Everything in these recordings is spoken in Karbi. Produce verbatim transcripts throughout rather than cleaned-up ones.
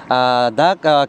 Ah, dak, ah,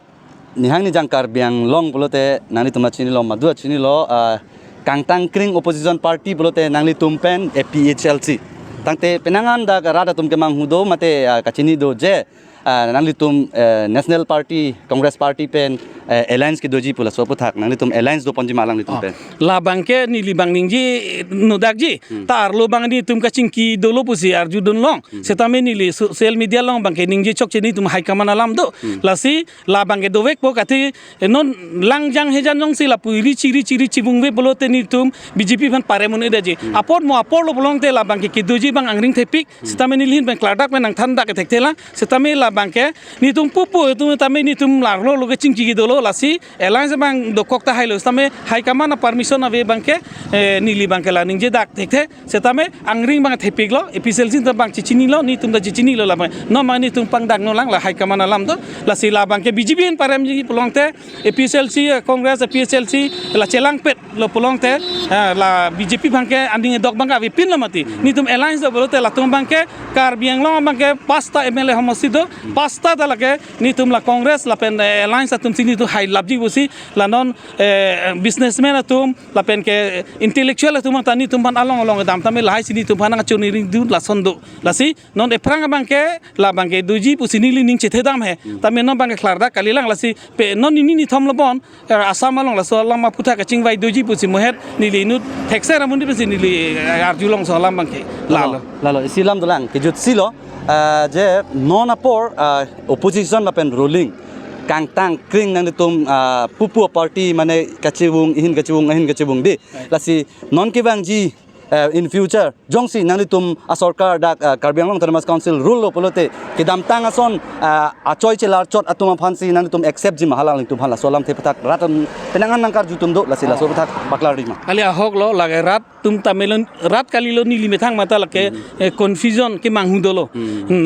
nihang nijang Karbi Anglong pulote nanglitum chinilo, madu chinilo, ah, kangtang kring opposition party pulote nanglitum pen A P H L C. Tangte penang an dak rat atum kemanghu do mate, ah, kachini do je, ah, nanglitum, eh, National Party, Congress Party pen, eh, alliance kedoji pu laso aphuthak nanglitum alliance doponji ma alanglitum pen. Labang ke neli bang ningje nodakji. Hmm. Ta arlo bang netum kachingki dolo pusi arjudun long. Hmm. Setame neli social media along bang ke ningje chokche netum high command alam do. Hmm. Lasi labang ke dovekpo kati, eh, non langjang hejan jongsi lapu iri chiri chiri chibungve pulote netum B J P aphan parem un-edetji. Hmm. Apor mo apor lo pulote labang ke kedoji bang angring thepik. Hmm. Setame neli ahin pen klardak pen nangthandak ke thekthelang. Setame labang ke netum pupu netum tame netum larlo lo kechingki dolo lasi alliance bang dokok tahai lo setame high command a permission ave bang ke, eh, neli bang ke la ningjedak thekthe setame angring bang thepik lo A P H L C ta bang chichinilo netum ta chichinilo labang non bang netum pangdak nolang la high command alam do lasi labang ke B J P ahin paremji pulote A P H L C, eh, Congress, A P H L C la chelangpet lo pulote, eh, la B J P bang ke aning dok bang ke avepin lo mati. Hmm. Netum alliance do pulote latum bang ke Karbi Anglong bang ke pasta M L A homosti do, hmm, pasta ta lake netum la Congress lapen, eh, alliance atum si netum hailapji pusi la non, eh, businessman atum lapen ke intellectual atum ta netum aphan along along dam tame lahai si netum aphan nangchoni ring dun lason do. Lasi non ephrang bang ke labang ke doji pusi neli ning chethedam he. Hmm. Tame non bang ke klardak kalilang lasi pe non nini nithom lo bon, eh, Assam along laso alam aphuthak kachingvai doji pusi mohet neli inut thekser amun di pusi neli, eh, arjulong so alam bang ke. Lalo. Lalo, isi alam dolang, kejut si lo, ah, je non apor, ah, opposition lapen ruling kangtang kring nanglitum, ah, pupu party mane kachevung ahin kachevung ahin kachevung di. Right. Lasi non kevangji, eh, in future jongsi nanglitum asorkar dak, ah, Karbi Anglong Autonomous Council rule lo pulote kedamtang ason, ah, achoi chelar chot atum aphan si nanglitum accept ji ma alanglitum aphan laso alamthe aphuthak rat an penang an nangkarjutum do lasi laso aphuthak paklarji ma. Kali ahok lo lake rat atum tame lo rat kali lo neli methang mata lake, hmm, eh, confusion kemanghu dolo. Hmm. Hmm,